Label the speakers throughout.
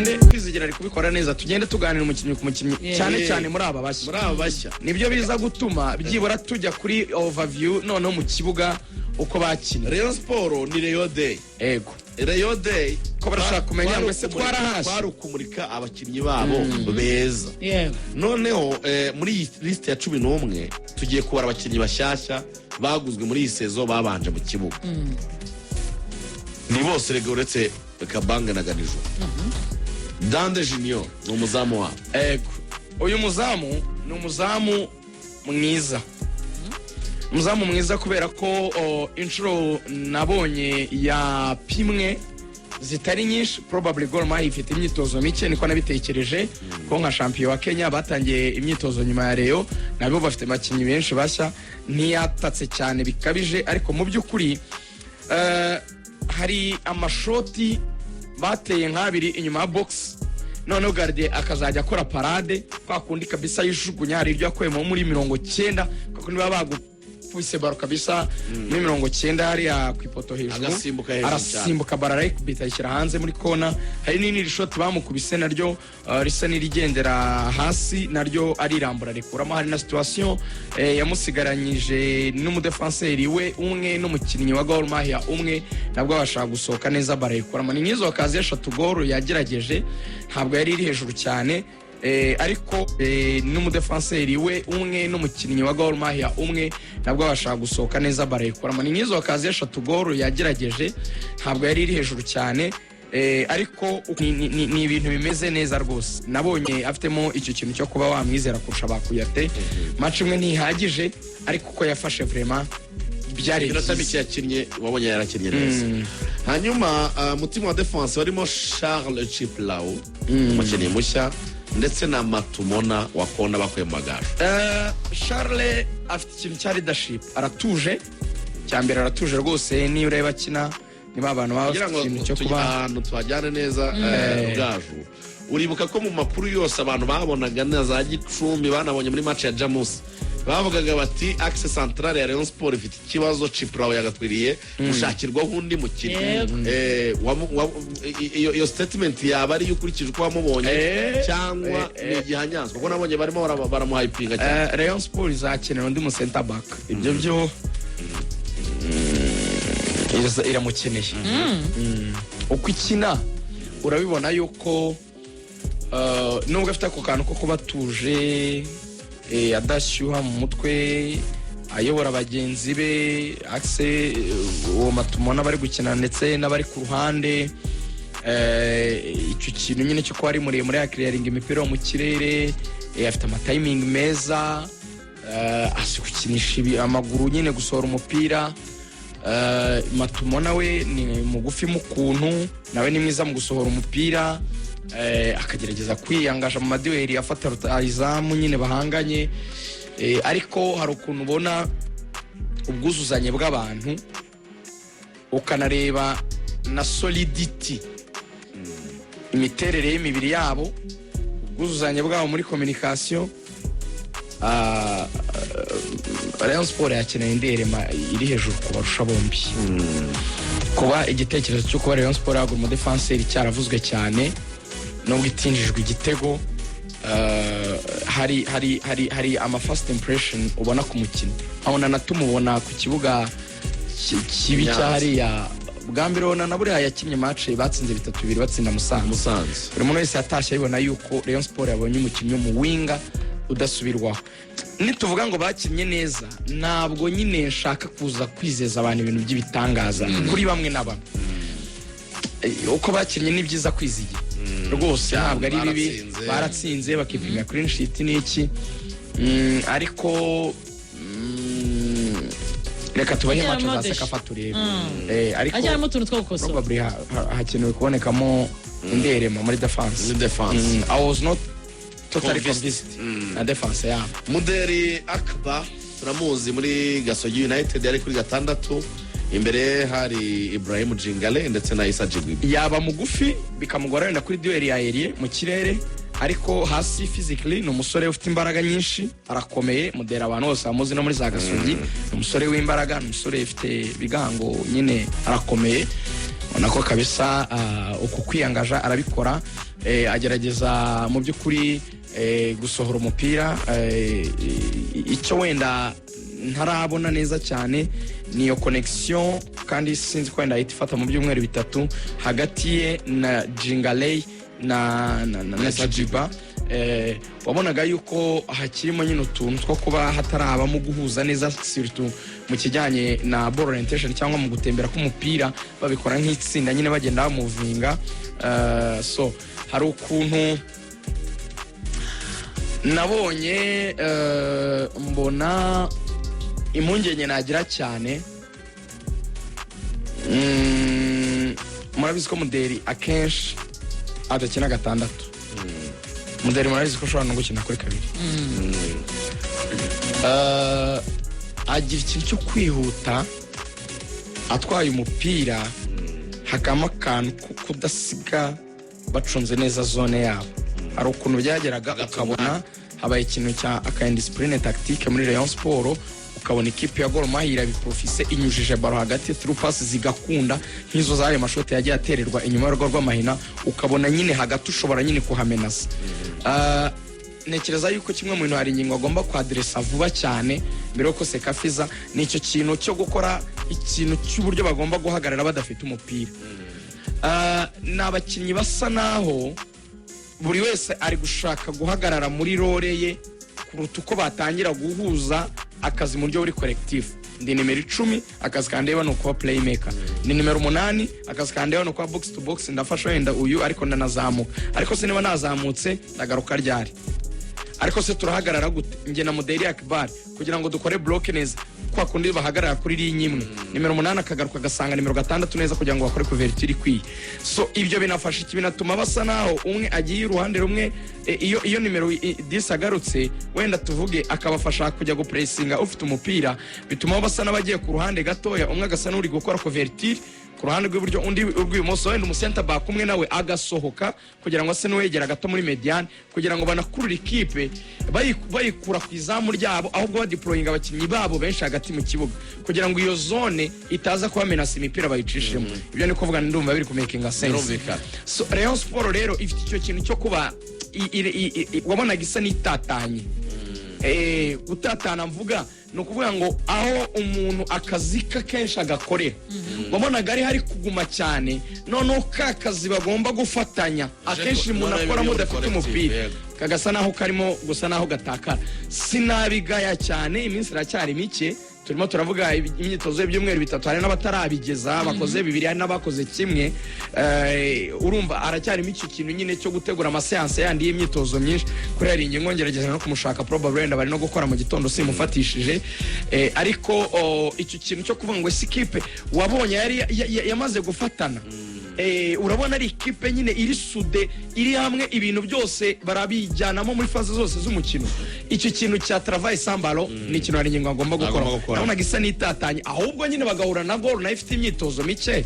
Speaker 1: Tugende, Kwizigira ari kubikora neza, tugende tuganira umukinnyi ku mukinnyi, cyane cyane muri aba bashya.
Speaker 2: Muri aba bashya.
Speaker 1: Nibyo biza gutuma byibura tujya kuri overview noneho mu kibuga uko bakinnye.
Speaker 2: Rayon Sport ni Rayon Day.
Speaker 1: Ego.
Speaker 2: Rayon Day.
Speaker 1: Ko barashaka kumenya ngo ese twarahashye?
Speaker 2: Kwari ukumurika abakinnyi babo beza. Noneho muri iyi lisite ya 11 tugiye kubara abakinnyi bashyashya baguzwe muri iyi saison babanje mu kibuga. Ni bose rega, uretse Kabange na Ganijuru. Dande Junior ni umuzamu wabo.
Speaker 1: Ego, uyu muzamu ni umuzamu mwiza, umuzamu mwiza kubera ko inshuro nabonye yapimwe zitari nyinshi. Probably Gor Mahia ifite imyitozo mike, niko nabitekereje, ko nka champion wa Kenya batangiye imyitozo nyuma ya Rayon, nabo bafite abakinnyi benshi bashya. Ntiyatatse cyane bikabije, ariko mu by'ukuri hari amashoti bateye nk'abiri inyuma ya box, noneho gardien akazajya akora parade kwa kundi kabisa yijugunya. Hari iryo yakuyemo muri 90, kwa kundi baba bagupfuse ballon kabisa muri 90 hariya ku ipoto hejuru.
Speaker 2: Agasimbuka hejuru.
Speaker 1: Arasimbuka, ballon arayikubita, ayishyira hanze muri kona. Hari n'irindi shoti bamukubise naryo risa n'irigendera hasi, naryo arirambura rikuramo. Hari na situation yamusigaranyije n'umudefanseri we umwe n'umukinnyi wa Gor Mahia umwe, nabwo abasha gusohoka neza, barayikuramo. Ni nk'izo occasion eshatu Gor yagerageje, ntabwo yari iri hejuru cyane, ariko n'umudefanseri we umwe n'umukinnyi wa Gor Mahia umwe, nabwo abasha gusohoka neza, barayikuramo. Ni nk'izo occasion eshatu Gor yagerageje, ntabwo yari iri hejuru cyane, ariko ni ibintu bimeze neza rwose. Nabonye afitemo icyo kintu cyo kuba wamwizera kurusha bakuyate. Match imwe ntihagije, ariko uko yafashe vraiment byari
Speaker 2: iminota
Speaker 1: byiza.
Speaker 2: mike yakinnye wabonye yarakinnye neza. Hanyuma mutima wa defense barimo Charles Chiplaw, umukinnyi mushya, ndetse na Matumona Wakonda bakuye mu Magaju.
Speaker 1: Charles afite ikintu cya leadership, aratuje. Cya mbere aratuje rwose, niyo ureba akina niba abantu baba
Speaker 2: kugira
Speaker 1: bafite
Speaker 2: ngo
Speaker 1: ikintu cyo
Speaker 2: tujye
Speaker 1: kuba
Speaker 2: ahantu tuhajyane neza. Rugaju, uribuka ko mu makuru yose abantu babonaga na za Gicumbi, banabonye muri match ya Jamus, bavugaga bati axe centrale ya Rayon Sport ifite ikibazo, Chipraw yagakwiriye gushakirwaho undi mukinnyi. Iyo statement yaba ariyo ukurikije uko wamubonye cyangwa ni igihanyanzwe? Kuko nabonye barimo baramuhypinga cyane.
Speaker 1: Rayon Sport izakenera undi mu center back, ibyo byo iramukeneye. Uko ikina urabibona yuko nubwo afite ako kantu ko kuba atuje, adashyuha mu mutwe, ayobora bagenzi be axe, uwo Matumona bari gukina ndetse n'abari ku ruhande, icyo kintu nyine cyo kuba ari muremure, yakiriyaringa imipira yo mu kirere, afite amatiming meza, azi gukinisha amaguru nyine, gusohora umupira. Matumona we ni mugufi mu kuntu, nawe ni mwiza mu gusohora umupira, akagerageza kwiyangaja mu maduel, afata rutahizamu nyine bahanganye, ariko hari ukuntu ubona ubwuzuzanye bw'abantu, ukanareba na solidity, imiterere y'imibiri yabo, ubwuzuzanye bwabo muri communication. Rayon Sport yakeneye indi élément iri hejuru kubarusha bombi. Kuba igitekerezo cyo kuba Rayon Sport yagura umudefanseri cyaravuzwe cyane, nubwo itinjijwe igitego, hari ama first impression ubona ku mukino, abona na tumubona ku kibuga kibi
Speaker 2: Nyanza.
Speaker 1: cya hariya. Bwa mbere ubona na buriya yakinnye match batsinze 3-2, batsinda Musanze.
Speaker 2: Musanze.
Speaker 1: Buri muntu wese yatashye abibona yuko Rayon Sport yabonye umukinnyi w'umuwinger udasubirwaho. Nituvuga ngo bakinnye neza, ntabwo nyine nshaka kuza kwizeza abantu ibintu by'ibitangaza kuri bamwe na bamwe. Uko bakinnye ni byiza kwizigira rwose, ntabwo ari bibi.
Speaker 2: Baratsinze.
Speaker 1: Baratsinze, bakipimira kuri shiti n'iki. Ariko reka tubahe match za
Speaker 3: Hacyarimo
Speaker 1: CECAFA turebe. Ariko
Speaker 3: haracyarimo utuntu two gukosora.
Speaker 1: Probably hakenewe kubonekamo indi élément muri defense.
Speaker 2: Muri defense.
Speaker 1: I was not totally
Speaker 2: Convinced.
Speaker 1: convinced na defense yabo.
Speaker 2: Muderi Akba turamuzi muri Gasogi United, yari kuri gatandatu. Imbere hari Ibrahim Jingale ndetse na Isa Jigwibi.
Speaker 1: Yaba mugufi bikamugora wenda kuri duel ya aérien mu kirere, ariko hasi physically ni umusore ufite imbaraga nyinshi, arakomeye. Mudera abantu bose bamuzi no muri za Gasogi, ni umusore w'imbaraga, ni umusore ufite ibigango nyine, arakomeye. Ubona ko kabisa uku kwiyangaja arabikora, agerageza mu by'ukuri gusohora umupira. Icyo wenda ntarabona neza cyane ni iyo connection, kandi sinzi ko wenda ahita ifata mu byumweru 3 hagati ye na Jingaley na Jiba. Wabonaga yuko hakirimo nyine utuntu two kuba hatarabamo guhuza neza, surtout mu kijyanye na ball orientation cyangwa mu gutembera k'umupira, babikora nk'itsinda nyine, bagenda bamuvinga. So hari ukuntu nabonye, mbona impungenge nagira cyane. Murabizi ko Muderi akenshi adakina gatandatu. Muderi murabizi ko ashobora no gukina kuri kabiri. Agira ikintu cyo kwihuta atwaye umupira, hakabamo akantu ko kudasiga bacunze neza zone yabo. Hari ukuntu byageraga ukabona habaye ikintu cya aka indiscipline tactique muri Rayon Sport, ukabona ikipe ya Gor Mahia irabiprofise, inyujije ballon hagati, through pass zigakunda, nk'izo zari mashoti yagiye atererwa inyuma y'urugo rw'amahina, ukabona nyine hagati ushobora nyine kuhamenasa. Ntekereza yuko kimwe mu bintu hari ingingo agomba kwaderesa vuba cyane mbere yuko CECAFA iza, ni icyo kintu cyo gukora ikintu cy'uburyo bagomba guhagarara badafite umupira. Ni abakinnyi basa naho buri wese ari gushaka guhagarara muri role ye kuruta uko batangira guhuza akazi mu buryo buri collectif. Ndi nimero 10, akazi kandeba ni ukuba playmaker. Ni nimero 8, akazi kandeba ni ukuba box to box, ndafasha wenda uyu ariko ndanazamuka. Ariko se niba nazamutse ndagaruka ryari? Ariko se turahagarara gute njye na Muderi Akbar kugira ngo dukore block neza, kwa kundi bahagarara kuri ligne imwe, nimero 8 akagaruka agasanga nimero 6 neza kugira ngo bakore couverture ikwiye? So ibyo binafasha iki? Binatuma basa naho umwe agiye uruhande rumwe, iyo nimero 10 agarutse wenda tuvuge akabafasha kujya gupressinga ufite umupira, bituma basa n'abagiye ku ruhande gatoya, umwe agasa n'uri gukora couverture ku ruhande rw'iburyo, undi urw'ibumoso, wenda umu center back umwe nawe agasohoka kugira ngo ase n'uwegera gato muri médiane, kugira ngo banakurure ikipe bayikura ku izamu ryabo, ahubwo badeployinga abakinnyi babo benshi hagati mu kibuga kugira ngo iyo zone itaza kubamenasa imipira bayicishemo. Ibyo ni kuvuga, ndumva biri kumakinga sense.
Speaker 2: Birumvikana.
Speaker 1: So Rayon Sport rero ifite icyo kintu cyo kuba wabonaga isa n'itatanye. Gutatana mvuga ni ukuvuga ngo aho umuntu akazi ke kenshi agakorera, wabonaga ari hari kuguma cyane, noneho ka kazi bagomba gufatanya akenshi umuntu
Speaker 2: noneho
Speaker 1: akoramo
Speaker 2: ibyo muri
Speaker 1: udafite
Speaker 2: collective,
Speaker 1: umupira
Speaker 2: yego.
Speaker 1: kagasa naho karimo gusa naho gatakara. Sinabigaya cyane, iminsi iracyari mike, turimo turavuga imyitozo y'ibyumweru 3, hari n'abatarabigeza bakoze bibiri, hari n'abakoze kimwe. Urumva aracyarimo icyo kintu nyine cyo gutegura ama séances yandi y'imyitozo myinshi. Kuri hari ingingo ngerageza no kumushaka, probably wenda bari no gukora mu gitondo simufatishije. Ariko icyo kintu cyo kuvuga ngo ese ikipe wabonye yari yamaze gufatana, urabona ari ikipe nyine iri soudée, iri hamwe, ibintu byose barabijyanamo muri phase zose z'umukino. Icyo kintu cya travail sans ballon ni ikintu hari ingingo agomba gukora.
Speaker 2: Agomba gukora.
Speaker 1: Nabonaga isa n'itatanye, ahubwo nyine bagahura na Gor nayo ifite imyitozo mike,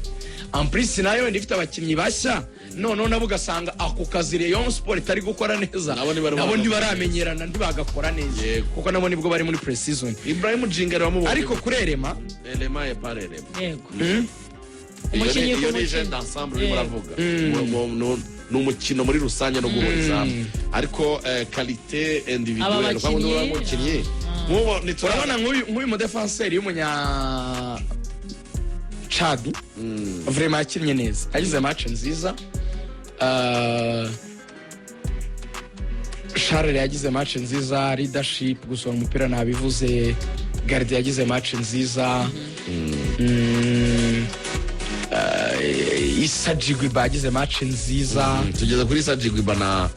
Speaker 1: en plus nayo wenda ifite abakinnyi bashya, noneho nabo ugasanga ako kazi Rayon Sport itari gukora neza,
Speaker 2: Nabo ntibari
Speaker 1: nabo
Speaker 2: bagakora.
Speaker 1: ntibaramenyerana, ntibagakora neza,
Speaker 2: Yego.
Speaker 1: kuko nabo nibwo bari muri pre-season.
Speaker 2: Ibrahim Jingare wamubonye?
Speaker 1: Ariko kuri Erema,
Speaker 2: Elema et par Elema.
Speaker 3: Yego.
Speaker 2: Iyo ni
Speaker 3: Umukinnyi ku
Speaker 2: iyo ni
Speaker 3: mukinnyi.
Speaker 2: jeu d'ensemble urimo
Speaker 3: Yego.
Speaker 2: uravuga. Ni umukino muri rusange no guhuriza hamwe, ariko qualité individuelle
Speaker 3: Aba
Speaker 2: kwa wundi
Speaker 3: bakinnyi,
Speaker 2: umukinnyi nk'ubu
Speaker 1: urabona nk'uyu mudefanseri w'umunya Chad vraiment yakinnye neza, yagize match nziza. Charles yagize match nziza, leadership, gusohora umupira nabivuze. Garde yagize match nziza. Issa Jigwiba yagize match nziza.
Speaker 2: Tugeze kuri Issa Jigwiba na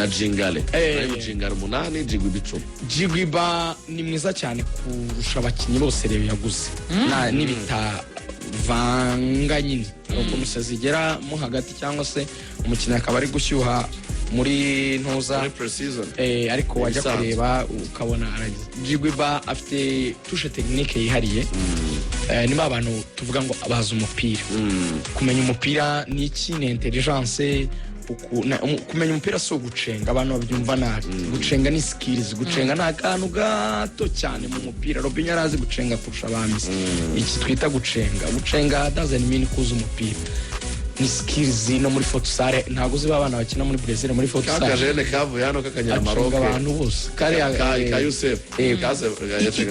Speaker 2: Jingale. Ibrahim Jingale 8, Jigwiba 10.
Speaker 1: Jigwiba ni mwiza cyane kurusha abakinnyi bose rero yaguze. N'ibitavanga nyine, hari ukuntu zigera mo hagati cyangwa se umukinnyi akaba ari gushyuha muri ntuza
Speaker 2: Muri pre-season.
Speaker 1: Ariko wajya
Speaker 2: Ibisanzwe.
Speaker 1: kureba ukabona aragize. Jigwiba afite touche technique yihariye. Niba abantu tuvuga ngo bazi umupira, kumenya umupira ni iki? Ni intelligence. Kumenya umupira si ugucenga, abantu babyumva nabi. Gucenga ni skills, gucenga ni akantu gato cyane mu mupira. Robinho yari azi gucenga kurusha abamisi. Iki twita gucenga, gucenga doesn't mean kuza umupira. Ni skills no muri futsal. Ntabwo uzi ba bana bakina muri Brazil muri futsal?
Speaker 2: Kakajene kavuye hano
Speaker 1: Acunga
Speaker 2: k'akanyamaroke.
Speaker 1: abantu bose kariya.
Speaker 2: Ka Yusef.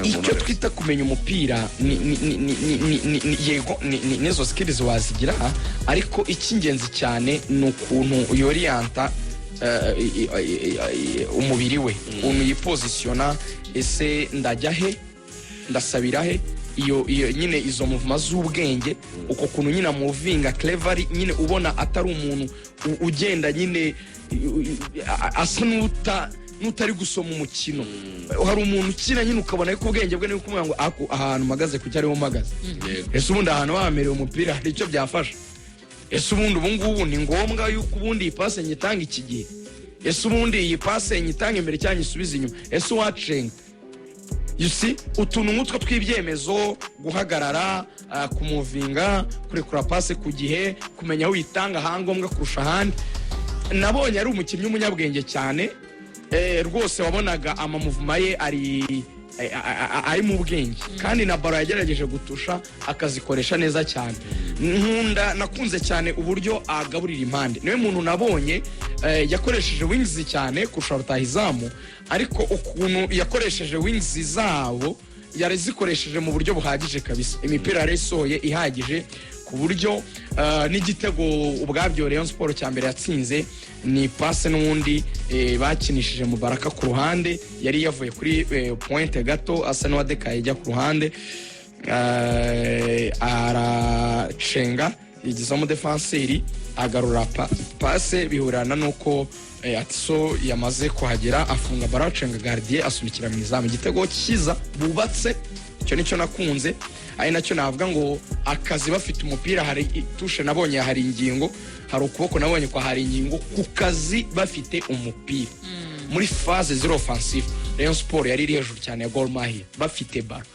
Speaker 1: Icyo twita kumenya umupira ni yego, n'izo skills wazigira, ariko icy'ingenzi cyane ni ukuntu yoriyanta umubiri we, ukuntu yipozisiyona. Ese ndajya he? Ndasabira he? Iyo nyine izo mouvement z'ubwenge, uko kuntu nyine amuvinga cleverly nyine, ubona atari umuntu ugenda nyine asa n'utari gusoma umukino. Hari umuntu ukina nyine ukabona yuko ubwenge bwe ni kumubwira ngo: "Ako ahantu mpagaze, kuki ariho mpagaze?" Ese ubundi ahantu bahamerewe umupira hari icyo byafasha? Ese ubundi ubu ngubu ni ngombwa yuko ubundi iyi pase nyitanga iki gihe? Ese ubundi iyi pase nyitanga imbere cyangwa nyisubize inyuma? Ese uwacenga? You see, utuntu nk'utwo tw'ibyemezo, guhagarara, kumuvinga, kurekura pase ku gihe, kumenya aho uyitanga ahangombwa kurusha ahandi. Nabonye ari umukinnyi w'umunyabwenge cyane. Rwose wabonaga amamuvuma ye ari mu bwenge, kandi na ballon yagerageje gutusha akazikoresha neza cyane. Nkunda, nakunze cyane uburyo agaburira impande. Niwe muntu nabonye yakoresheje wings cyane kurusha rutahizamu, ariko ukuntu yakoresheje wings zabo, yarazikoresheje mu buryo buhagije kabisa. Imipira yari isohoye ihagije, ku buryo n'igitego ubwabyo Rayon Sport cya mbere yatsinze ni pase n'ubundi bakinishije Mubaraka ku ruhande. Yari yavuye kuri pointe gato, asa n'uwadekaye ajya ku ruhande, aracenga, yigizamo defanseri, agarura pase, bihurana n'uko Atiso yamaze kuhagera, afunga ballon, acenga gardien, asunikira mu izamu. Igitego cyiza bubatse, icyo nicyo nakunze, ari nacyo navuga ngo akazi bafite umupira. Hari touche nabonye, hari ingingo, hari ukuboko nabonye kwa hari ingingo ku kazi bafite umupira. Muri phase ziri offensive, Rayon Sport yari iri hejuru cyane ya Gor Mahia bafite ballon,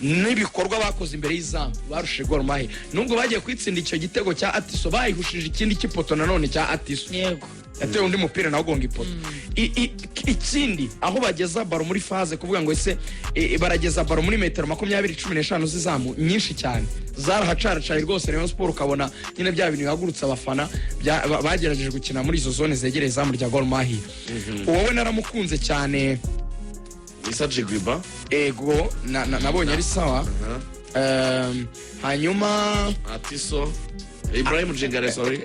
Speaker 1: n'ibikorwa bakoze imbere y'izamu barushije Gor Mahia, nubwo bagiye kwitsinda icyo gitego cya Atiso bayihushije ikindi cy'ipoto nanone cya Atiso. Yatewe undi mupira nawe ugonga ipoto. Ikindi, aho bageza ballon muri phase, kuvuga ngo ese barageza ballon muri metero 20, 15 z'izamu, nyinshi cyane zarahacaracaye rwose. Rayon Sport ukabona nyine bya bintu bihagurutsa abafana, bagerageje gukina muri izo zone zegereye izamu rya Gor Mahia. Wowe naramukunze cyane.
Speaker 2: Isa Jigwiba.
Speaker 1: Ego, nabonye ari sawa. Hanyuma
Speaker 2: Atiso Ibrahim Jingare, sorry.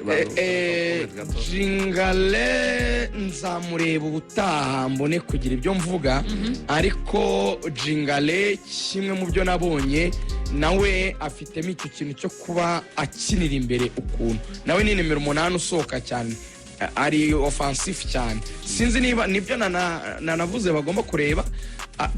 Speaker 1: Jingale nzamureba ubutaha mbone kugira ibyo mvuga, ariko Jingale kimwe mu byo nabonye, nawe afitemo icyo kintu cyo kuba akinira imbere ukuntu. Nawe ni nimero 8 usohoka cyane, ari offensif cyane. Sinzi niba nibyo nanavuze bagomba kureba.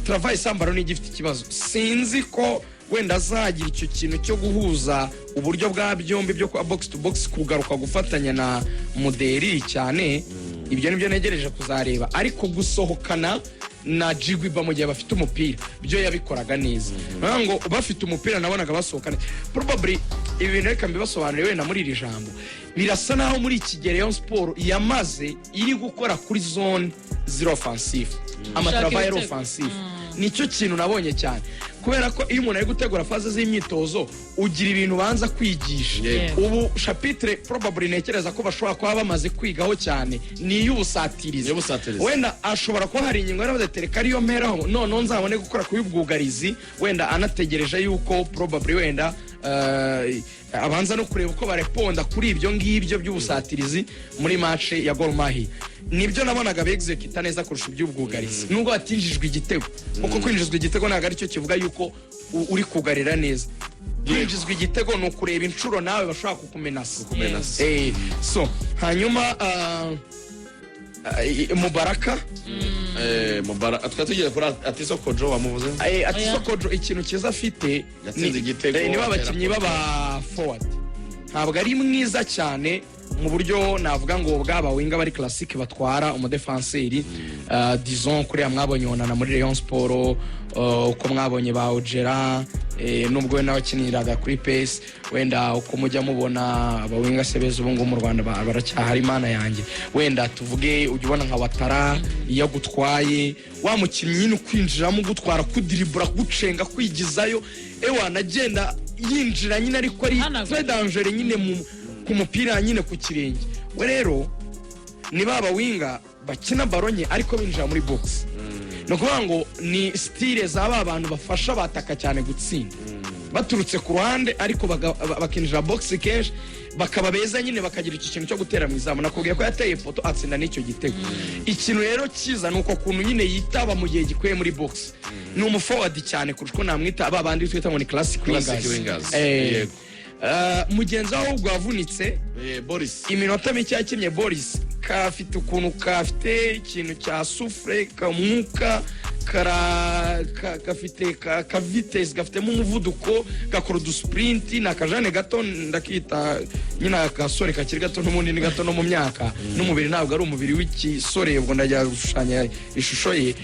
Speaker 1: Travail sans ballon igifite ikibazo. Sinzi ko wenda azagira icyo kintu cyo guhuza uburyo bwa byombi byo kuba box to box, kugaruka gufatanya na Muderi cyane. Ibyo nibyo ntegereje kuzareba, ariko gusohokana na Jigwiba mu gihe bafite umupira byo yabikoraga neza. Niyo ngo bafite umupira nabonaga basohokana. Probably ibi bintu reka mbibasobanurire wenda muri iri jambo. Birasa naho muri iki gihe Rayon Sport yamaze iri gukora kuri zone ziri offensive, amatravail
Speaker 3: ibitego.
Speaker 1: offensive. Nicyo kintu nabonye cyane, kubera ko iyo umuntu ari gutegura phase z'imyitozo ugira ibintu ubanza kwigisha. Ubu chapitre probably ntekereza ko bashobora kuba bamaze kwigaho cyane ni iy'ubusatirizi.
Speaker 2: Iy'ubusatirizi.
Speaker 1: Wenda ashobora kuba hari ingingo yaravuze ati: "Reka ariyo mperaho, noneho nzabone gukora ku y'ubwugarizi." Wenda anategereje yuko probably wenda abanza no kureba uko bareponda kuri ibyo ngibyo by'ubusatirizi muri match ya Gor Mahia. Nibyo nabonaga begizekita neza kurusha iby'ubwugarizi, nubwo batinjijwe igitego, kuko kwinjizwa igitego ntabwo aricyo kivuga yuko uri kugarira neza. Kwinjizwa igitego ni ukureba inshuro nawe bashobora kukumenasa.
Speaker 2: Kukumenasa.
Speaker 1: So hanyuma Mubaraka.
Speaker 2: Twari tugiye kuri Atiso Kojo, wamuvuze.
Speaker 1: Atiso
Speaker 3: Oya.
Speaker 1: Kojo, ikintu cyiza afite
Speaker 2: Yatsinze igitego,
Speaker 1: niba abakinnyi
Speaker 2: atera
Speaker 1: b'aba forward, ntabwo ari mwiza cyane mu buryo navuga ngo bwaba winger bari classique batwara umudefanseri, disons kuriya mwabonye Onana muri Rayon Sport, uko mwabonye ba Ojera, nubwo we nawe akiniraga kuri pace, wenda uko mujya mubona abawinga se beza ubu ngubu mu Rwanda baracyahari, Imana yanjye. Wenda tuvuge ujya ubona nka Watara, iyo agutwaye, wa mukinnyi nyine ukwinjiramo, ugutwara, kudiribura, kugucenga, kwigizayo, ewana agenda yinjira nyine, ariko ari
Speaker 3: Hanagura.
Speaker 1: très dangereux nyine mu Ku mupira nyine ku kirenge. We rero ni ba bawinger bakina ballon nke ariko binjira muri box. Ni ukuvuga ngo ni style za ba bantu bafasha bataka cyane gutsinda baturutse ku ruhande, ariko bakinjira box kenshi, bakaba beza nyine, bakagira icyo kintu cyo gutera mu izamu. Nakubwiye ko yateye poteau, atsinda n'icyo gitego. Ikintu rero cyiza ni uko kuntu nyine yitaba mu gihe gikwiye muri box. Ni umuforward cyane kurusha uko namwita ba bandi twita ngo ni classic
Speaker 2: Classic
Speaker 1: wingers.
Speaker 2: Wingers. Yego.
Speaker 1: Mugenzi we ahubwo wavunitse
Speaker 2: Boris.
Speaker 1: iminota mike yakinnye, Boris, kafite ukuntu kafite ikintu cya souffle, kamwuka kara gafite ka vitesse, gafitemo umuvuduko, gakora udusprint. Ni akajane gato, ndakita nyine agasore kakiri gato, n'ubundi ni gato no mu myaka n'umubiri, ntabwo ari umubiri w'ikisore. Ubwo ndajya gushushanya ishusho ye.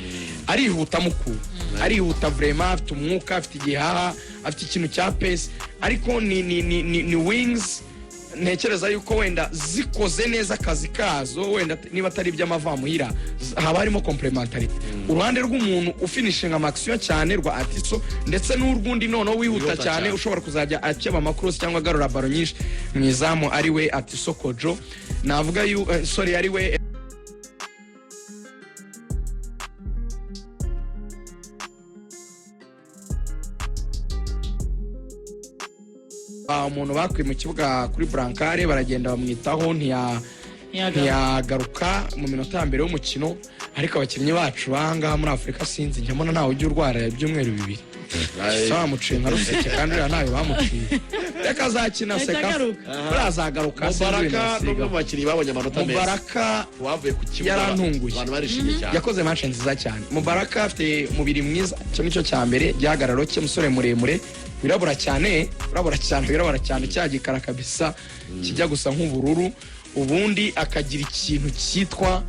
Speaker 1: Arihuta mukuru, arihuta vraiment, afite umwuka, afite igihaha, afite ikintu cya pace, ariko ni wings ntekereza yuko wenda zikoze neza akazi kazo, wenda niba atari iby'amavamuhira, haba harimo complémentarité, uruhande rw'umuntu ufinishinga ama action cyane rwa Atiso, ndetse n'urw'undi noneho wihuta
Speaker 2: Wihuta
Speaker 1: cyane,
Speaker 2: cyane.
Speaker 1: ushobora kuzajya akeba amacross cyangwa agarura ballon nyinshi mu izamu, ari we Atiso Kojo. Navuga yu sorry, ari we umuntu bakuye mu kibuga kuri brancard, baragenda bamwitaho, ntiyagaruka mu minota ya mbere y'umukino. Ariko abakinnyi bacu bahangaha muri Afurika, sinzi, njya mbona ntawe ujya urwara ibyumweru 2. Se bamuciye nka ruseke, kandi uriya ntayo bamuciye. Reka azakina
Speaker 3: Ahita
Speaker 1: seka.
Speaker 3: agaruka.
Speaker 1: Buriya azagaruka, sinzi ibintu
Speaker 2: Mubaraka ni umwe
Speaker 1: basigaho.
Speaker 2: mu bakinnyi babonye amanota meza.
Speaker 1: Mubaraka
Speaker 2: Wavuye ku kibuga,
Speaker 1: yarantunguye.
Speaker 2: abantu barishimye cyane.
Speaker 1: Yakoze match nziza cyane. Mubaraka afite umubiri mwiza, icyo nicyo cya mbere, igihagararo cye, umusore muremure wirabura cyane, wirabura cyane, wirabura cyane, cya gikara kabisa kijya gusa nk'ubururu. Ubundi akagira ikintu cyitwa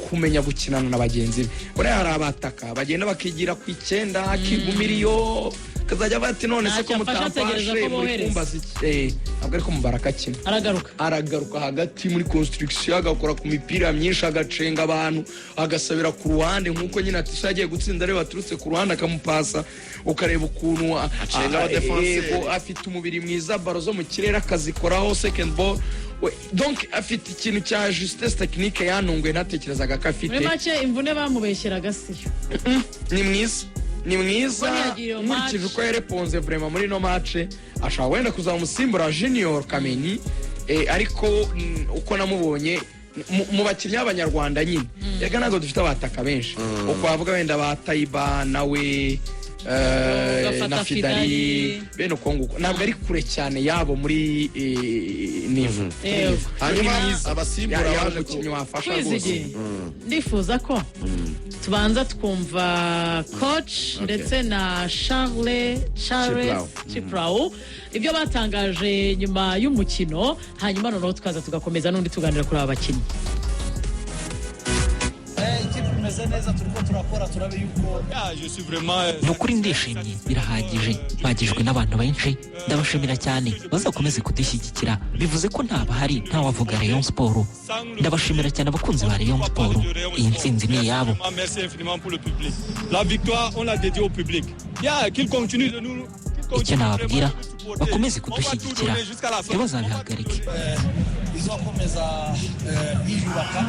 Speaker 1: kumenya gukinana na bagenzi be. Buriya hari abataka bagenda bakigira ku icyenda, akigumira iyo, kazajya bati: "None se ko
Speaker 3: Ntacyo afasha, ategereza
Speaker 1: mutamfashe
Speaker 3: ko
Speaker 1: muri
Speaker 3: bohereza."
Speaker 1: kumbaza iki?" Ntabwo ariko Mubaraka akina.
Speaker 3: Aragaruka.
Speaker 1: Aragaruka hagati muri construction, agakora ku mipira myinshi, agacenga abantu, agasabira ku ruhande, nk'uko nyine ati yagiye gutsinda ariwe waturutse ku ruhande akamupasa, ukareba ukuntu
Speaker 2: Acenga abadefenseri.
Speaker 1: Yego, afite umubiri mwiza, ballon zo mu kirere akazikoraho, second ball. Donc afite ikintu cya justesse technique yantunguye, ntatekerezaga ko afite.
Speaker 3: Muri make imvune bamubeshyeraga siyo.
Speaker 1: Ni mwiza, ni mwiza.
Speaker 3: Kuko ntiyagira iyo
Speaker 1: Nkurikije
Speaker 3: match.
Speaker 1: uko yareponze vraiment muri ino match, ashobora wenda kuzamusimbura Junior Kamenyi, ariko uko namubonye mu bakinnyi b'Abanyarwanda nyine, reka ntabwo dufite abataka benshi uko wavuga, wenda ba Tayiba nawe
Speaker 3: Ugafata
Speaker 1: na Fidali,
Speaker 3: Fidali.
Speaker 1: bene uko nguko, ntabwo ari kure cyane yabo muri niveau.
Speaker 3: Yego.
Speaker 2: Hanyuma
Speaker 1: Ni mwiza.
Speaker 2: abasimbura
Speaker 1: Yaba
Speaker 2: baje
Speaker 1: umukinnyi wafasha rwose.
Speaker 3: Kwizigiye, ndifuza ko tubanza twumva coach ndetse na Charles
Speaker 2: Chiprau.
Speaker 3: Chiprau, ibyo batangaje nyuma y'umukino, hanyuma noneho tukaza tugakomeza n'undi tuganira kuri aba bakinnyi.
Speaker 4: Ikipe imeze neza, turiko turakora turabe yuko
Speaker 5: Ni ukuri ndishimye birahagije, mpagijwe n'abantu benshi, ndabashimira cyane, bazakomeze kudushyigikira. Bivuze ko ntabahari ntawavuga Rayon Sport. Ndabashimira cyane abakunzi ba Rayon Sport, iyi ntsinzi ni iyabo.
Speaker 6: Merci infiniment pour le public. La victoire, on l'a dédiée au public. Bien, qu'il continue de nous.
Speaker 5: Icyo nababwira, bakomeze kudushyigikira, ntibazabihagarike.
Speaker 4: Izokomeza yiyubaka,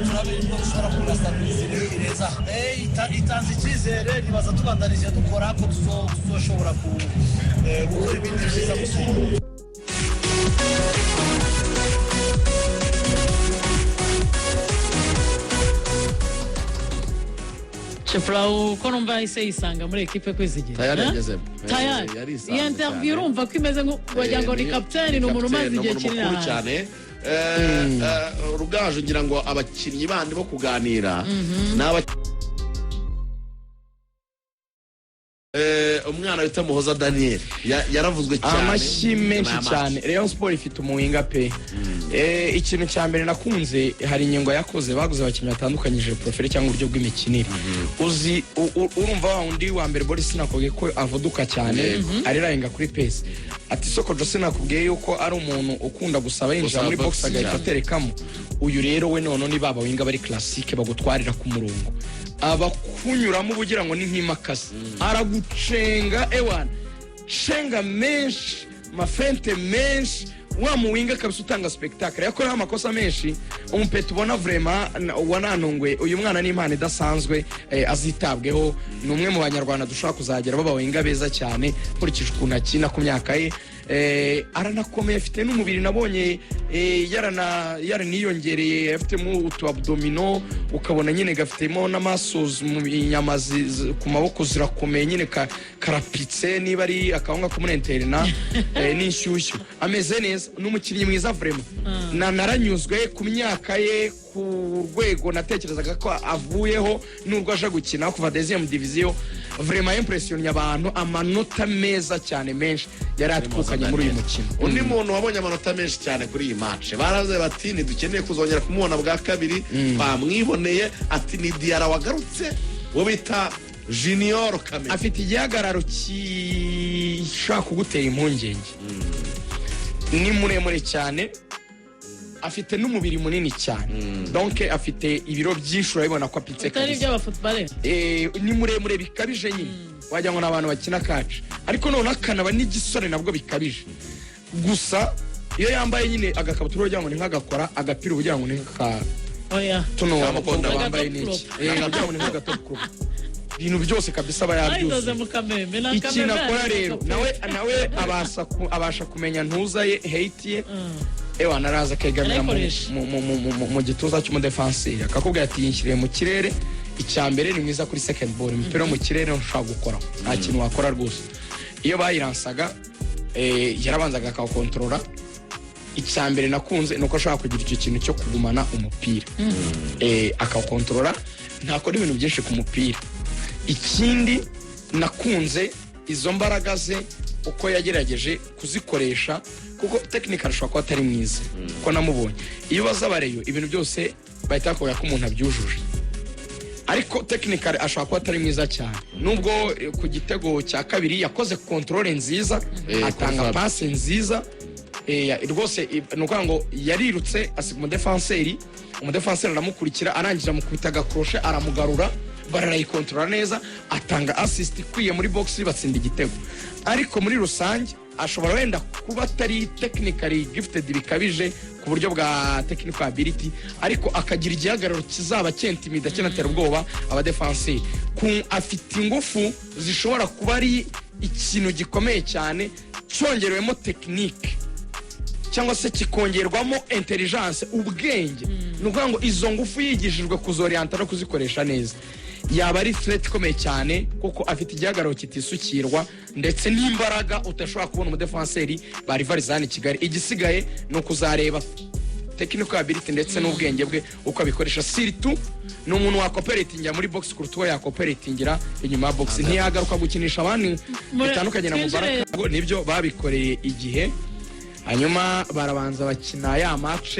Speaker 4: turabe yuko dushobora kurastabiliza ireza. Itanze icyizere, nibaza tubandanije dukora ko tuzoshobora gukora ibindi byiza gusumba.
Speaker 3: Chiprau ko numva yahise yisanga muri ekipe, Kwizigira?
Speaker 2: Tayari
Speaker 3: Eh?
Speaker 2: yagezemo.
Speaker 3: Tayari.
Speaker 2: Yarisanze
Speaker 3: Iyi interview
Speaker 2: cyane.
Speaker 3: urumva ko imeze wagira ngo ni kapiteni, ni umuntu umaze igihe kinini
Speaker 2: mukuru
Speaker 3: hanze.
Speaker 2: cyane. Rugaju, ngira ngo abakinnyi bandi bo kuganira ni umwana wita Muhoza Daniel yaravuzwe cyane
Speaker 1: Amashyi menshi
Speaker 2: nyuma ya match.
Speaker 1: cyane. Rayon Sport ifite umuwinger pe. Ikintu cya mbere nakunze, hari ingingo yakoze, baguze abakinnyi batandukanyije profile cyangwa uburyo bw'imikinire. Uzi urumva wa wundi wa mbere Boris, nakubwiye ko avuduka cyane, arirarenga kuri pace. Ati soko Jose, nakubwiye yuko ari umuntu ukunda gusaba yinjira
Speaker 2: Gusaba
Speaker 1: muri box,
Speaker 2: box
Speaker 1: agahita
Speaker 2: cyane.
Speaker 1: aterekamo. Uyu rero we noneho ni baba winger bari classique, bagutwarira ku murongo, abakunyuramo uba ugira ngo ni nk'imakasi, aragucenga, ewana cenga menshi. Mafeinte menshi, wa muwinger kabisa utanga spectacle, yakoreho amakosa menshi. Umupeti ubona vraiment wanantunguye. Uyu mwana ni impano idasanzwe, azitabweho. Ni umwe mu Banyarwanda dushobora kuzagera b'abawinger beza cyane, nkurikije ukuntu akina ku myaka ye. Aranakomeye, afite n'umubiri nabonye, yaraniyongereye, afitemo utu abdominaux, ukabona nyine gafitemo n'amasozi mu inyama ku maboko zirakomeye nyine, karapitse niba ari akawunga ko muri interina, n'inshyushyu. Ameze neza, ni umukinnyi mwiza vraiment. Na naranyuzwe ku myaka ye, ku rwego natekerezaga ko avuyeho nubwo aje gukina kuva deuxième division. Vraiment impressionné abantu, amanota meza cyane menshi yari atwukanye muri uyu mukino.
Speaker 2: Undi muntu wabonye amanota menshi cyane kuri iyi match, baravuze bati ntidukeneye kuzongera kumubona bwa kabiri, twamwiboneye, ati ni Diarra wagarutse, uwo bita Junior Kameni.
Speaker 1: Afite igihagararo gishobora kugutera impungenge. Ni muremure cyane, afite n'umubiri munini cyane, donc afite ibiro byinshi, urabibona ko apitse
Speaker 3: Utari
Speaker 1: kabisa.
Speaker 3: iby'abafootballer.
Speaker 1: Ni muremure bikabije nyine, wagira ngo ni abantu bakina kaci, ariko noneho akanaba n'igisore nabwo bikabije. Gusa iyo yambaye nyine agakabutura ugira ngo ni nk'agakora, agapira ugira ngo ni nk'aka
Speaker 3: Oya.
Speaker 1: tuno
Speaker 2: Kamukonda.
Speaker 1: abakobwa bambaye n'iki. Ugira ngo ni nk'agatop crop. Ibintu byose kabisa aba
Speaker 3: Ayidoze
Speaker 1: yabyuzuye.
Speaker 3: mu kameme ni
Speaker 1: Ikintu
Speaker 3: akameme.
Speaker 1: akora rero, nawe abasha kumenya ntuza ye, height ye. Ewa, naraza akegamira
Speaker 3: Arayikoresha.
Speaker 1: mu gituza cy'umudefanseri, akakubwira ati yinshyiriye mu kirere. Icya mbere, ni mwiza kuri second ball, imipira yo mu kirere ntushobora gukora, nta kintu wakora rwose. Iyo bayiransaga, yarabanzaga akawukontorora. Icya mbere nakunze ni uko ashobora kugira icyo kintu cyo kugumana umupira, akawukontorora, ntakora ibintu byinshi ku mupira. Ikindi nakunze, izo mbaraga ze uko yagerageje kuzikoresha, kuko technical ashobora kuba atari mwiza kuko namubonye. Iyo ubaza abareyo, ibintu byose bahita bakubwira ko umuntu abyujuje, ariko technical ashobora kuba atari mwiza cyane, nubwo ku gitego cya kabiri yakoze contrôle nziza, atanga
Speaker 2: kuri Fab.
Speaker 1: passe nziza. Rwose ni ukuvuga ngo yarirutse asiga umudefanseri, umudefanseri aramukurikira, arangije amukubita agacrochet, aramugarura, bararayikontorora neza, atanga assist ikwiye muri box, batsinda igitego. Ariko muri rusange ashobora wenda kuba atari technically gifted bikabije ku buryo bwa technical ability, ariko akagira igihagararo kizaba cyentimida, kinatera ubwoba abadefanseri. Afite ingufu zishobora kuba ari ikintu gikomeye cyane, cyongerewemo technique cyangwa se kikongerwamo intelligence, ubwenge. Ni ukuvuga ngo izo ngufu yigishijwe kuzoriyanta no kuzikoresha neza, yaba ari threat ikomeye cyane, kuko afite igihagararo kitisukirwa ndetse n'imbaraga udashobora kubona umudefanseri ba rivarizani Kigali. Igisigaye ni ukuzareba technical ability ndetse n'ubwenge bwe uko abikoresha. Surtout ni umuntu wakoperatingira muri box kuruta uwo yakoperatingira inyuma ya box. Ntiyagaruka gukinisha abandi bitandukanye na Mubaraka. Nibyo babikoreye igihe, hanyuma barabanza bakina ya match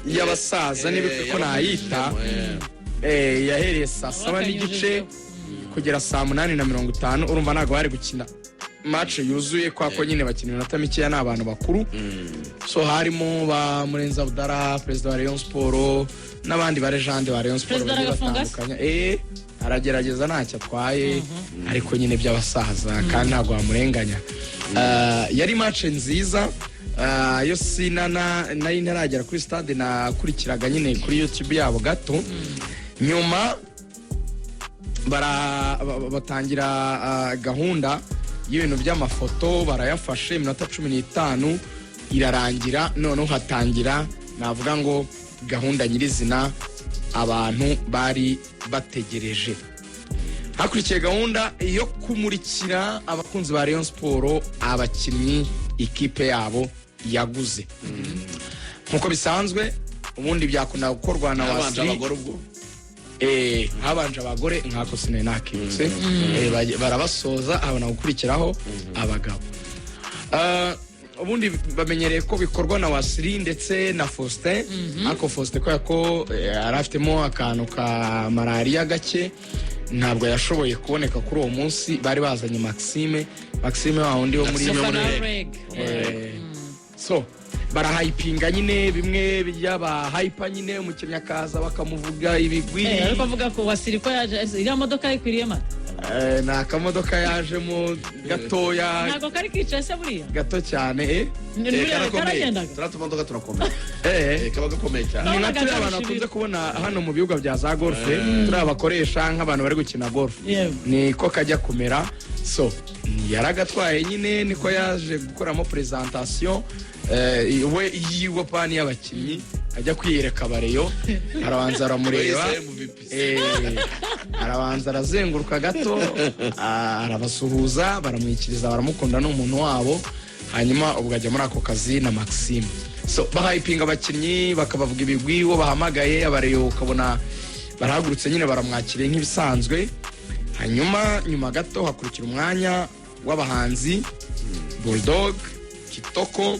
Speaker 1: y'abasaza, niba ko nayita. Yahereye saa 7:30 kugera saa 8:50. Urumva ntabwo bari gukina match yuzuye, kwa ko nyine bakina iminota mikeya, ni abantu bakuru. So harimo ba Murenzi Abdallah, perezida wa Rayon Sport, n'abandi ba légende ba Rayon Sport
Speaker 3: Perezida
Speaker 1: bagiye
Speaker 3: aragafunga se?
Speaker 1: batandukanye. Aragerageza, ntacyo atwaye, ariko nyine by'abasaza kandi ntabwo wamurenganya. Yari match nziza. Yo sinana nari ntaragera kuri stade, nakurikiraga nyine kuri YouTube yabo gato. Nyuma batangira gahunda y'ibintu by'amafoto, barayafashe, iminota 15 irarangira, noneho hatangira navuga ngo gahunda nyirizina abantu bari bategereje. Hakurikiye gahunda yo kumurikira abakunzi ba Rayon Sport abakinnyi ikipe yabo yaguze. Nk'uko bisanzwe, ubundi byakunda gukorwa na
Speaker 2: Habanje
Speaker 1: Wasiri.
Speaker 2: abagore ubwo.
Speaker 1: Habanje abagore, nkako sinari nakibutse. Barabasoza, habona gukurikiraho abagabo. Ubundi bamenyereye ko bikorwa na Wasiri ndetse na Faustin, ariko Faustin kubera ko yari afitemo akantu ka malariya gake, ntabwo yashoboye kuboneka kuri uwo munsi. Bari bazanye Maxime, Maxime wa wundi wo muri
Speaker 2: Maxime wo muri
Speaker 3: Umufana wa
Speaker 2: Reg.
Speaker 3: Reg.
Speaker 1: So Barahypinga nyine, bimwe by'abahypa nyine, umukinnyi akaza bakamuvuga ibigwi.
Speaker 3: Ariko avuga ko Wasiri ko yaje, iriya modoka yikwiriye mata.
Speaker 1: Ni akamodoka yajemo gatoya.
Speaker 3: Ntabwo kari kicaye se buriya?
Speaker 1: Gato cyane, eh.
Speaker 3: Ni buriya
Speaker 2: Karakomeye.
Speaker 3: karagendaga.
Speaker 2: Turiya tumodoka turakomeye. Kaba gakomeye cyane.
Speaker 1: Ni nka
Speaker 3: Nabonaga
Speaker 1: turiya abantu
Speaker 3: karusha
Speaker 1: bakunze
Speaker 3: ibiro.
Speaker 1: kubona hano mu bibuga bya za golf, turiya bakoresha nk'abantu bari gukina golf. Niko kajya kumera. So yaragatwaye nyine, niko yaje gukoramo presentation, we yiwe pani y'abakinnyi, ajya kwiyereka abareyo, arabanza aramureba.
Speaker 2: Wese MVP.
Speaker 1: Arabanza arazenguruka gato, arabasuhuza, baramwikiriza, baramukunda, ni umuntu wabo. Hanyuma ubwo ajya muri ako kazi na Maxime. So bahypinga abakinnyi, bakabavuga ibigwi, uwo bahamagaye abareyo ukabona barahagurutse nyine, baramwakiriye nk'ibisanzwe. Hanyuma nyuma gato hakurikira umwanya w'abahanzi, Bulldog, Kitoko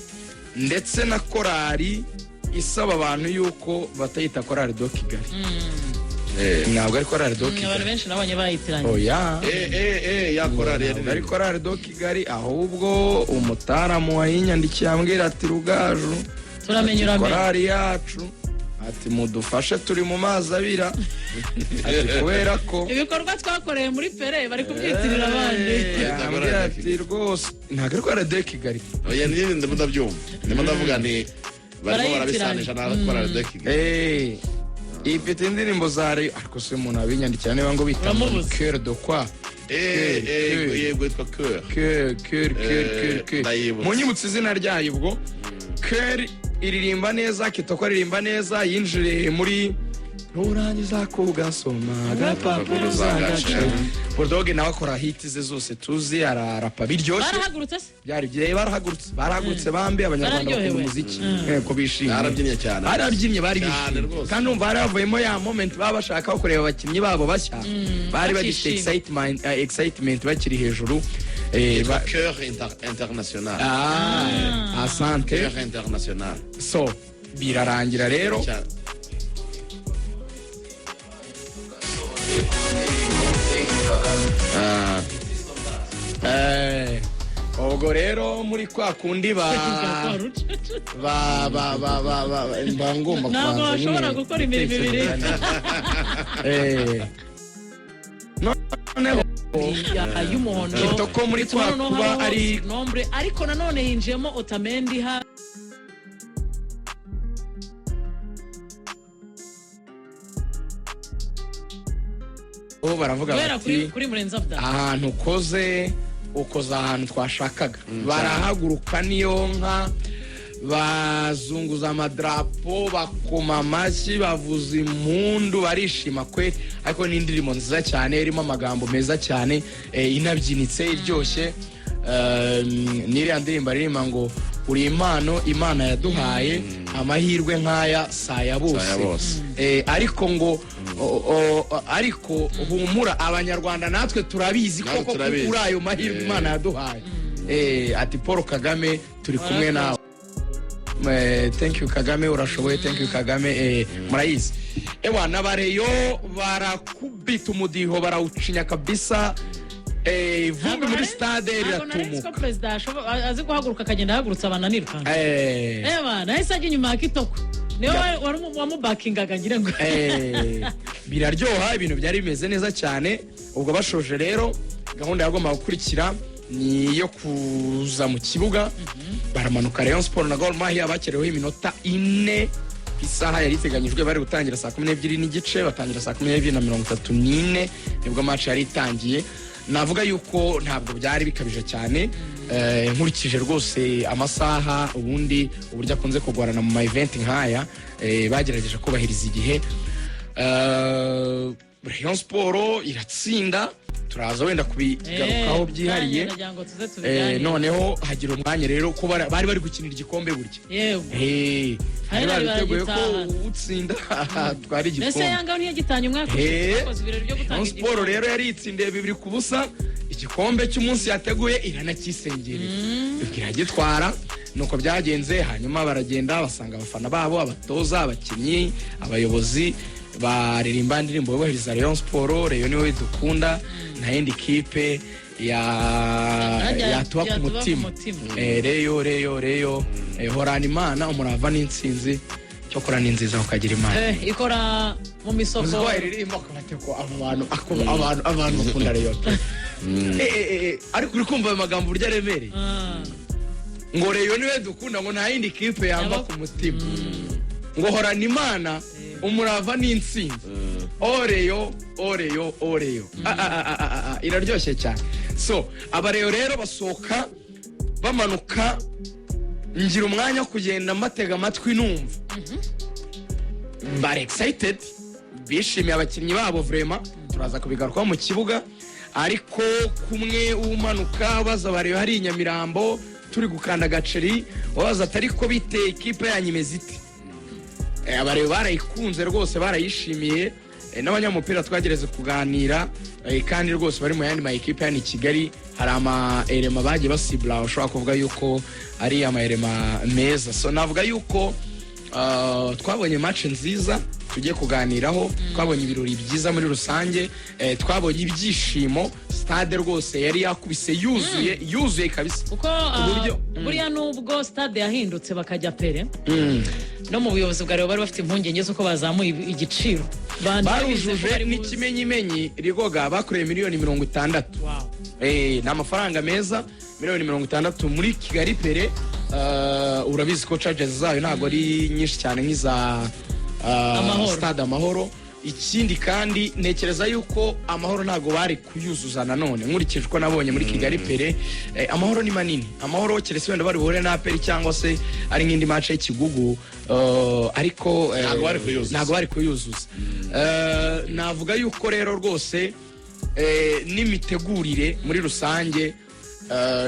Speaker 1: ndetse na korali isaba abantu yuko batayita Korali de Kigali. Ntabwo ari Korali de
Speaker 3: Abantu
Speaker 1: Kigali.
Speaker 3: benshi nabonye bayitiranye.
Speaker 1: Oya.
Speaker 2: Ya korali
Speaker 1: Ntabwo ari
Speaker 2: yari
Speaker 1: Korali de Kigali, ahubwo umutaramu wayinyandikiye ambwira ati: "Rugaju,"
Speaker 3: Turamenya,
Speaker 1: ati,
Speaker 3: uramenya.
Speaker 1: "Korali yacu," ati, "mudufashe, turi mu mazi abira," ati, "kubera ko
Speaker 3: ibikorwa twakoreye muri pere bari kubyitirira abandi."
Speaker 1: Ambwira ati: "Rwose ntabwo ari Korali de Kigali."
Speaker 2: Oya, ni ndimo ndabyumva, ndimo ndavuga nti barimo barabisanisha na Korali de Kigali.
Speaker 1: Ifite indirimbo za Rayon, ariko se umuntu abinyandikira niba ngo bita ngo ni
Speaker 3: Uramubuze.
Speaker 1: Cœur de quoi?
Speaker 2: Yego, yitwa Cœur.
Speaker 1: Cœur, Cœur, Cœur, Cœur, Cœur.
Speaker 2: Ndayibutse.
Speaker 1: Munyibutse izina ryayo. Ubwo Cœur iririmba neza, Kitoko aririmba neza, yinjiriye muri nurangiza kugasoma agapapuro zagaca. Bulldog nawe akora hit ze zose tuzi, ararapa biryoshye.
Speaker 3: Barahagurutse se?
Speaker 1: Byari byiza, barahagurutse, barahagurutse bambi. Abanyarwanda bakunda
Speaker 3: Bararyohewe.
Speaker 1: umuziki, ko bishimye.
Speaker 2: Barabyinnye cyane.
Speaker 1: Barabyinnye, bari
Speaker 2: Cyane
Speaker 1: bishimye.
Speaker 2: rwose.
Speaker 1: Kandi umva, hari havuyemo ya moment baba bashaka kureba abakinnyi babo bashya, bari bagifite
Speaker 3: Bakishimye.
Speaker 1: excitement bakiri hejuru.
Speaker 2: Yitwa Chœur International.
Speaker 1: Ah, asante.
Speaker 2: Chœur International.
Speaker 1: So birarangira rero.
Speaker 2: Cyane.
Speaker 1: Ubwo rero muri kwa kundi ba ba ba ba ba ba mba ngomba
Speaker 3: Ntabwo
Speaker 1: kubanza
Speaker 3: bashobora
Speaker 1: nyine
Speaker 3: gukora imirimo ibiri.
Speaker 1: gutekereza. Noneho
Speaker 3: Y'umuhondo.
Speaker 1: Kitoko muri
Speaker 3: Bituma
Speaker 1: kwa
Speaker 3: noneho
Speaker 1: kuba
Speaker 3: habaho
Speaker 1: ari
Speaker 3: nombre, ariko nanone yinjiyemo Otamendi ha
Speaker 1: bo baravuga
Speaker 3: guhera kuri
Speaker 1: bati
Speaker 3: kuri Murenzi Abdallah.
Speaker 1: Ahantu ukoze, ukoze ahantu twashakaga. Barahaguruka niyo nka bazunguza amadarapo, bakoma amashyi, bavuza impundu, barishima kwe. Ariko ni indirimbo nziza cyane, irimo amagambo meza cyane, inabyinitse, iryoshye. N'iriya ndirimbo aririmba ngo uri impano Imana yaduhaye, amahirwe nk'aya si aya bose.
Speaker 2: Si aya bose.
Speaker 1: Ariko ngo ariko humura Abanyarwanda, natwe turabizi
Speaker 2: Natwe
Speaker 1: koko ko
Speaker 2: turabizi.
Speaker 1: uri ayo mahirwe Imana yaduhaye. Ati Paul Kagame, turi kumwe nawe. Thank you Kagame, urashoboye, thank you Kagame. Murayizi. Ewa, n'abareyo barakubita umudiho, barawucinya kabisa. Ivumbi muri stade
Speaker 3: Ntabwo nari nzi ko
Speaker 1: riratumuka.
Speaker 3: perezida azi guhaguruka, akagenda ahagurutsa abantu anirukanka. Eba nahise ajya inyuma ya Kitoko, niwe wari wamubakingaga ngira ngo.
Speaker 1: Biraryoha, ibintu byari bimeze neza cyane. Ubwo bashoje rero, gahunda yagombaga gukurikira ni iyo kuza mu kibuga. Baramanuka, Rayon Sport na Gor Mahia bakereweho iminota 4 ku isaha yari iteganyijwe. Bari gutangira saa 12:30, batangira saa 12:34, nibwo match yari itangiye. Navuga yuko ntabwo byari bikabije cyane. Nkurikije rwose amasaha ubundi uburyo akunze kugorana mu ma event nk'aya, bagerageje kubahiriza igihe. Rayon Sport iratsinda, turaza wenda kubigarukaho byihariye.
Speaker 3: Nagira ngo tuze tubiganire.
Speaker 1: Noneho hagira umwanya rero ko bari gukinira igikombe burya.
Speaker 3: Yewe.
Speaker 1: Bari
Speaker 3: Hari
Speaker 1: babiteguye ko
Speaker 3: baragitahana.
Speaker 1: utsinda atwara
Speaker 3: Mbese
Speaker 1: igikombe.
Speaker 3: Yanga ntiyagitanye umwaka ushize, bakoze ibirori byo gutanga
Speaker 1: Rayon Sport
Speaker 3: igikombe.
Speaker 1: rero yari yitsindiye 2-0, igikombe cy'umunsi yateguye, iranakisengerera, iragitwara. Nuko byagenze. Hanyuma baragenda basanga abafana babo, abatoza, abakinnyi, abayobozi, baririmba indirimbo yubahiriza Rayon Sport: "Rayon niwe dukunda, nta yindi kipe." ya
Speaker 3: Harya
Speaker 1: yatuba ku
Speaker 3: yatuba ku
Speaker 1: mutima.
Speaker 3: mutima.
Speaker 1: Rayon, Rayon, Rayon, horana Imana, umurava n'intsinzi. Cyokora ni nziza ukagira Imana.
Speaker 3: Ikora mu misoko.
Speaker 1: Uzi ko wayiririmba ukabate ko abo bantu abantu bakunda Rayon pe. Ariko uri kumva ayo magambo uburyo aremereye, ngo Rayon niwe dukunda, ngo nta yindi kipe yamba ku mutima, ngo horana Imana, umurava n'intsinzi, o Rayon, o Rayon, o Rayon. Ah, ah, ah, ah, ah, ah, iraryoshye cyane. So abareyo rero basohoka bamanuka, ngira umwanya wo kugenda mbatega amatwi, numva bari excited, bishimiye abakinnyi babo vraiment. Turaza kubigarukaho mu kibuga, ariko kumwe umanuka baza bareba hari i Nyamirambo, turi gukanda agaceri, wabaza ati: "Ariko bite, ikipe yanyu imeze ite?" Abareba barayikunze rwose, barayishimiye. N'abanyamupira twagereze kuganira, kandi rwose bari mu yandi ma ekipe hano i Kigali, hari ama éléments bagiye basibura ushobora kuvuga yuko ari ama éléments meza. So navuga yuko twabonye match nziza tugiye kuganiraho, twabonye ibirori byiza muri rusange, twabonye ibyishimo. Stade rwose yari yakubise yuzuye, yuzuye kabisa.
Speaker 3: Kuko
Speaker 1: buryo-
Speaker 3: buriya nubwo stade yahindutse bakajya Pele, no mu buyobozi bwa Rayon bari bafite impungenge z'uko bazamuye igiciro. Bantu babizi ko
Speaker 1: Barujuje
Speaker 3: bari buze.
Speaker 1: N'ikimenyimenyi rigoga bakoreye miliyoni 60. Ni amafaranga meza, miliyoni 60 muri Kigali Pele. Urabizi ko charges zayo ntabwo ari nyinshi cyane nk'iza
Speaker 3: Amahoro.
Speaker 1: Stade Amahoro. Ikindi kandi, ntekereza yuko Amahoro ntabwo bari kuyuzuza nanone, nkurikije uko nabonye muri Kigali Pele. Amahoro ni manini. Amahoro keretse wenda bari buhure na APR cyangwa se ari nk'indi match y'ikigugu, ariko
Speaker 2: Ntabwo bari kuyuzuza.
Speaker 1: ntabwo bari kuyuzuza. Navuga yuko rero rwose n'imitegurire muri rusange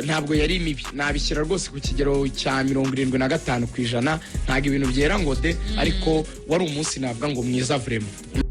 Speaker 1: ntabwo yari mibi. Nabishyira rwose ku kigero cya 75%. Ntabwo ibintu byera ngo de, ariko wari umunsi navuga ngo mwiza vraiment.